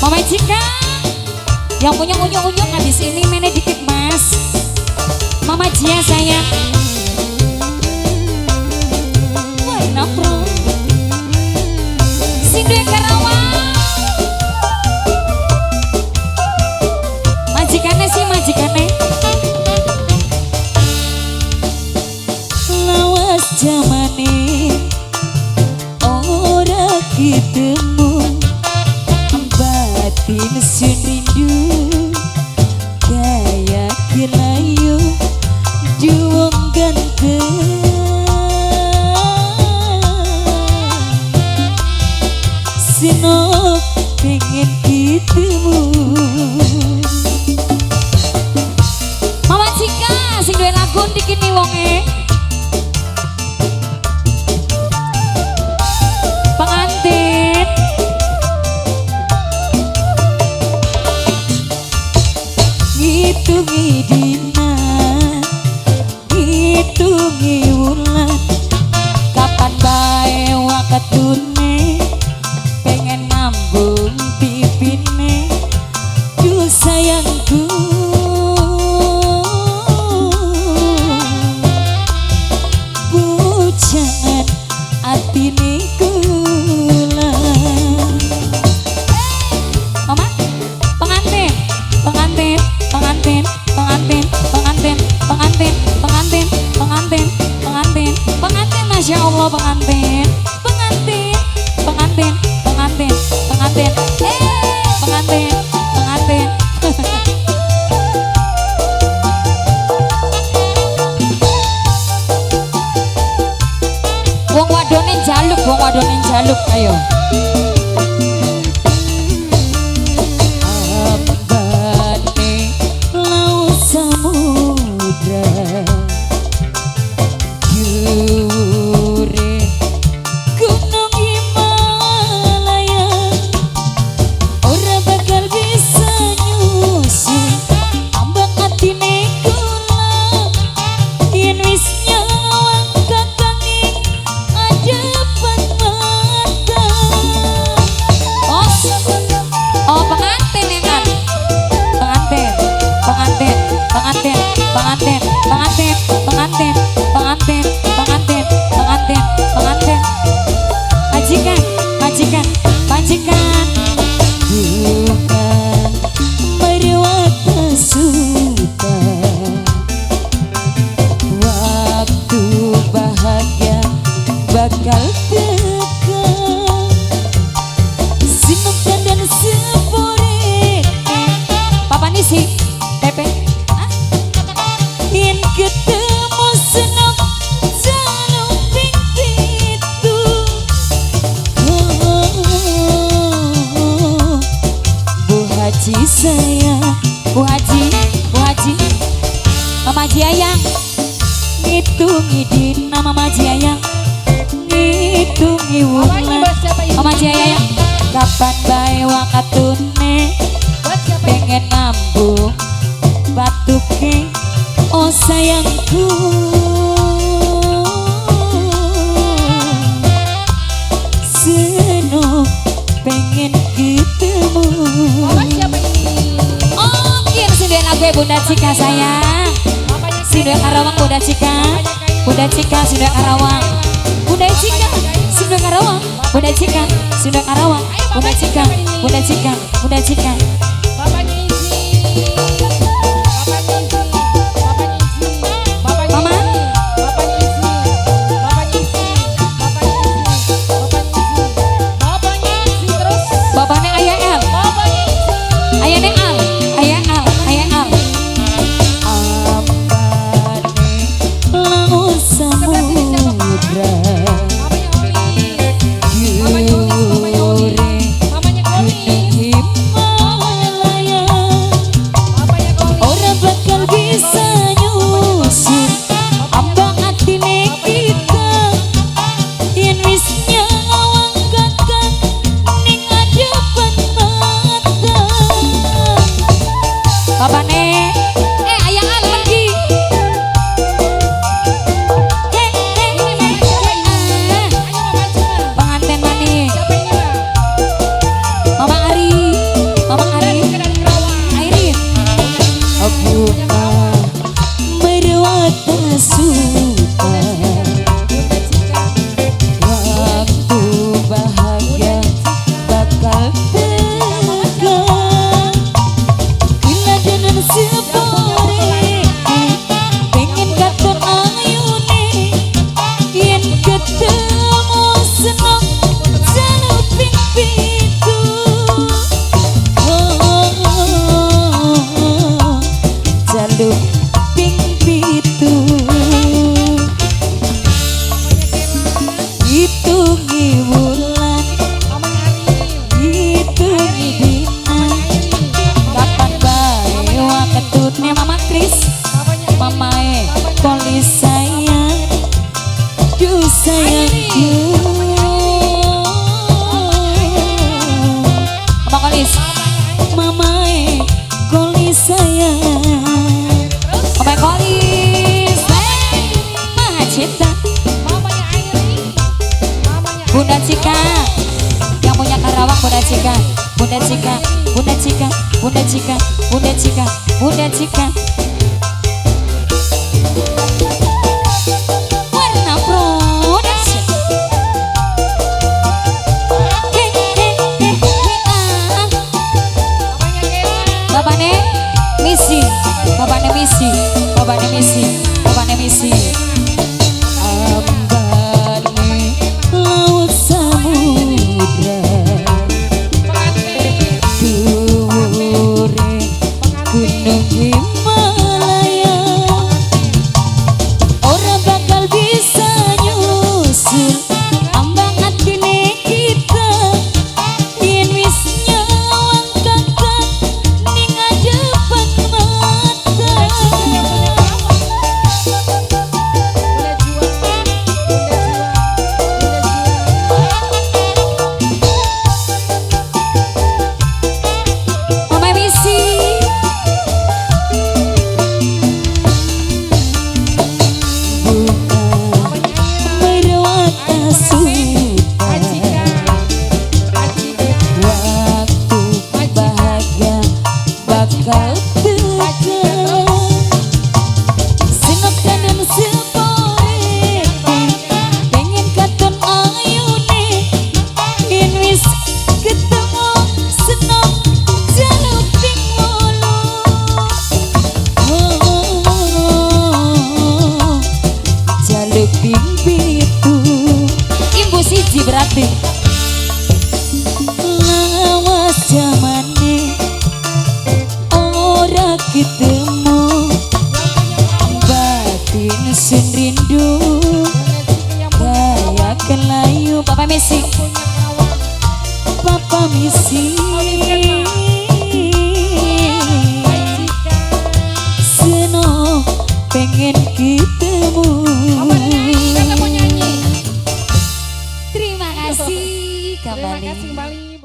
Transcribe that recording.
Mama Cika yang punya unyuk-unyuk habis ini mainnya dikit mas. Mama Jia sayang. Wah enak bro. Sindue Karawang. Majikannya sih majikannya. Lawas jamane ora ketemu, batin sun rindu kaya kelayu juwong ganteng. Sinok pengen ketemu. Mama Cika sing duwe lagu dikini wonge. Pengantin. Ngitungi dina, ngitungi wulan, kapan bae waktune pengen nambung pipine, duh sayangku. Pujangan atine kula. Mama, pengantin, pengantin, pengantin, pengantin, pengantin, pengantin, pengantin, pengantin, pengantin, pengantin, masya Allah pengantin, pengantin, pengantin, pengantin, pengantin, pengantin, pengantin. Wong wadone jaluk, wong wadone jaluk, ayo. Ambane laut samudra, dhuwure gunung Himalaya, ora bakal bisa nyusul ambang atine kula yen wis nyawang kakang ing adepan mata. Os. Oh, pengantin ya kan? Pengantin, pengantin, pengantin, pengantin, pengantin, pengantin, pengantin, pengantin, pengantin, pengantin. Majikan, majikan, majikan. Bunga merwata suka, waktu bahagia bakal teka. Sinongkan dan sepore Papa Nisi, Pepe. Hah? yen ketemu senok jaluk ping pitu. Oh, Bu Haji sayang, Bu Haji, Bu Haji. Mama Haji Ayang. Ngitungi dina Mama Haji Ayang. Ngitungi Mama ini wulan, buat siapa ini? Mama Haji Ayang. Kapan bae waktune Buat siapa ini? pengen ngambung batuke, oh sayangku. Senok pengen ketemu. Mama siapa ini? Oh, kian sing duwe lagu Bunda Cika sayang. Mamanya Sing duwe Karawang Bunda Cika. Bunda Cika sing duwe Karawang. Bunda Cika sing duwe Karawang. Bunda Cika sing duwe Karawang. Bunda Cika, Bunda Cika, Bunda Cika. Bapaknya Izzy. Bapaknya Izzy. Bapaknya Izzy. Bapaknya Mama. Izzy. Bapaknya Izzy. Bapaknya Izzy. Bapaknya Izzy. Bapaknya Izzy. Bapaknya Izzy terus. Bapaknya Ayah El. Bapaknya Izzy. Ayahnya Al. Ayah Al, Ayah Al. Ambane laut Sebelah sini siapa, Pak? samudra, Mamanya Oli. Mamanya Olis, mamanya Oli. dhuwure Mamanya Olis. gunung Himalaya, Cika, yang punya Karawang Bunda Cika, Bunda Cika, Bunda Cika, Bunda Cika, Bunda Cika, Bunda Cika. Warna Production. Bapaknya misi, bapaknya misi, bapaknya misi, bapaknya misi. Ambane laut samudra, dhuwure gunung Himalaya, ora bakal bisa nyusul ambang atine kita yen wis nyawang kakak ning ngadepan mata. Bunda Juang, Bunda Juang, Bunda Juang. Mama misi. Bunga merwata suta, waktu bahagia bakal teka. Senok kanan sepore, pengen katon ayune, yen wis ketemu senok jaluk ping 8. Oh, jaluk ping 7. Imbu siji berarti. Lawas jamane ora ketemu, batin sun rindu kaya kelayu. Papa misi. Papa misi. Seno pengen ketemu.